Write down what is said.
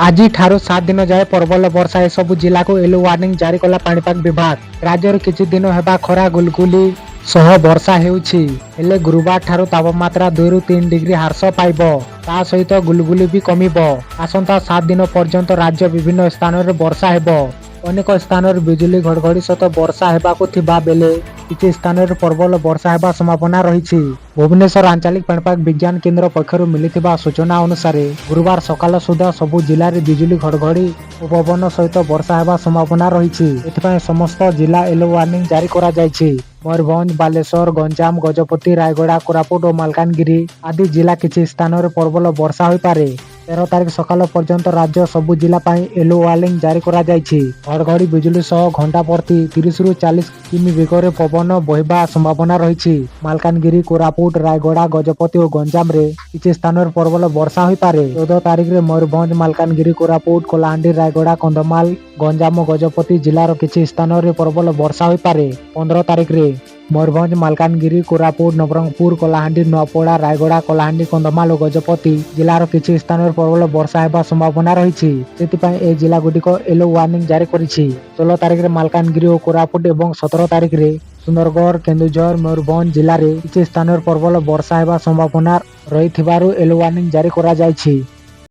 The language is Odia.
ଆଜିଠାରୁ 7 ଦିନ ଯାଏ ପ୍ରବଳ ବର୍ଷା। ଏସବୁ ଜିଲ୍ଲାକୁ ୟେଲୋ ୱାର୍ଣ୍ଣିଂ ଜାରି କଲା ପାଣିପାଗ ବିଭାଗ। ରାଜ୍ୟରେ କିଛି ଦିନ ହେବା ଖରା, ଗୁଳୁଗୁଳି ସହ ବର୍ଷା ହେଉଛି। ହେଲେ ଗୁରୁବାର ଠାରୁ ତାପମାତ୍ରା 2ରୁ 3 ଡିଗ୍ରୀ ହ୍ରାସ ପାଇବ। ତା ସହିତ ଗୁଳୁଗୁଳି ବି କମିବ। ଆସନ୍ତା 7 ଦିନ ପର୍ଯ୍ୟନ୍ତ ରାଜ୍ୟ ବିଭିନ୍ନ ସ୍ଥାନରେ ବର୍ଷା ହେବ। ଅନେକ ସ୍ଥାନରେ ବିଜୁଳି ଘଡ଼ଘଡ଼ି ସହିତ ବର୍ଷା ହେବାକୁ ଥିବା ବେଳେ କିଛି ସ୍ଥାନରେ ପ୍ରବଳ ବର୍ଷା ହେବା ସମ୍ଭାବନା ରହିଛି। ଭୁବନେଶ୍ୱର ଆଞ୍ଚଳିକ ପାଣିପାଗ ବିଜ୍ଞାନ କେନ୍ଦ୍ର ପକ୍ଷରୁ ମିଳିଥିବା ସୂଚନା ଅନୁସାରେ, ଗୁରୁବାର ସକାଳ ସୁଦ୍ଧା ସବୁ ଜିଲ୍ଲାରେ ବିଜୁଳି, ଘଡ଼ଘଡ଼ି ଓ ପବନ ସହିତ ବର୍ଷା ହେବା ସମ୍ଭାବନା ରହିଛି। ଏଥିପାଇଁ ସମସ୍ତ ଜିଲ୍ଲା ୟେଲୋ ୱାର୍ଣ୍ଣିଂ ଜାରି କରାଯାଇଛି। ମୟୂରଭଞ୍ଜ, ବାଲେଶ୍ୱର, ଗଞ୍ଜାମ, ଗଜପତି, ରାୟଗଡ଼ା, କୋରାପୁଟ ଓ ମାଲକାନଗିରି ଆଦି ଜିଲ୍ଲା କିଛି ସ୍ଥାନରେ ପ୍ରବଳ ବର୍ଷା ହୋଇପାରେ। 13 ତାରିଖ ସକାଳ ପର୍ଯ୍ୟନ୍ତ ରାଜ୍ୟ ସବୁ ଜିଲ୍ଲା ପାଇଁ ୟେଲୋ ୱାର୍ଣ୍ଣିଂ ଜାରି କରାଯାଇଛି। ଘଡ଼ଘଡ଼ି ବିଜୁଳି ସହ ଘଣ୍ଟା ପ୍ରତି 30ରୁ 40 କିମି ବେଗରେ ପବନ ବହିବା ସମ୍ଭାବନା ରହିଛି। ମାଲକାନଗିରି, କୋରାପୁଟ, ରାୟଗଡ଼ା, ଗଜପତି ଓ ଗଞ୍ଜାମରେ କିଛି ସ୍ଥାନରେ ପ୍ରବଳ ବର୍ଷା ହୋଇପାରେ। 14 ତାରିଖରେ ମୟୂରଭଞ୍ଜ, ମାଲକାନଗିରି, କୋରାପୁଟ, କଳାହାଣ୍ଡି, ରାୟଗଡ଼ା, କନ୍ଧମାଳ, ଗଞ୍ଜାମ ଓ ଗଜପତି ଜିଲ୍ଲାର କିଛି ସ୍ଥାନରେ ପ୍ରବଳ ବର୍ଷା ହୋଇପାରେ। 15 ତାରିଖରେ ମୟୂରଭଞ୍ଜ, ମାଲକାନଗିରି, କୋରାପୁଟ, ନବରଙ୍ଗପୁର, କଳାହାଣ୍ଡି, ନୂଆପଡ଼ା, ରାୟଗଡ଼ା, କଳାହାଣ୍ଡି, କନ୍ଧମାଳ ଓ ଗଜପତି ଜିଲ୍ଲାର କିଛି ସ୍ଥାନରେ ପ୍ରବଳ ବର୍ଷା ହେବା ସମ୍ଭାବନା ରହିଛି। ସେଥିପାଇଁ ଏହି ଜିଲ୍ଲାଗୁଡ଼ିକ ୟେଲୋ ୱାର୍ଣ୍ଣିଂ ଜାରି କରିଛି। 16 ତାରିଖରେ ମାଲକାନଗିରି ଓ କୋରାପୁଟ ଏବଂ 17 ତାରିଖରେ ସୁନ୍ଦରଗଡ଼, କେନ୍ଦୁଝର, ମୟୂରଭଞ୍ଜ ଜିଲ୍ଲାରେ କିଛି ସ୍ଥାନରେ ପ୍ରବଳ ବର୍ଷା ହେବା ସମ୍ଭାବନା ରହିଥିବାରୁ ୟେଲୋ ୱାର୍ଣ୍ଣିଂ ଜାରି କରାଯାଇଛି।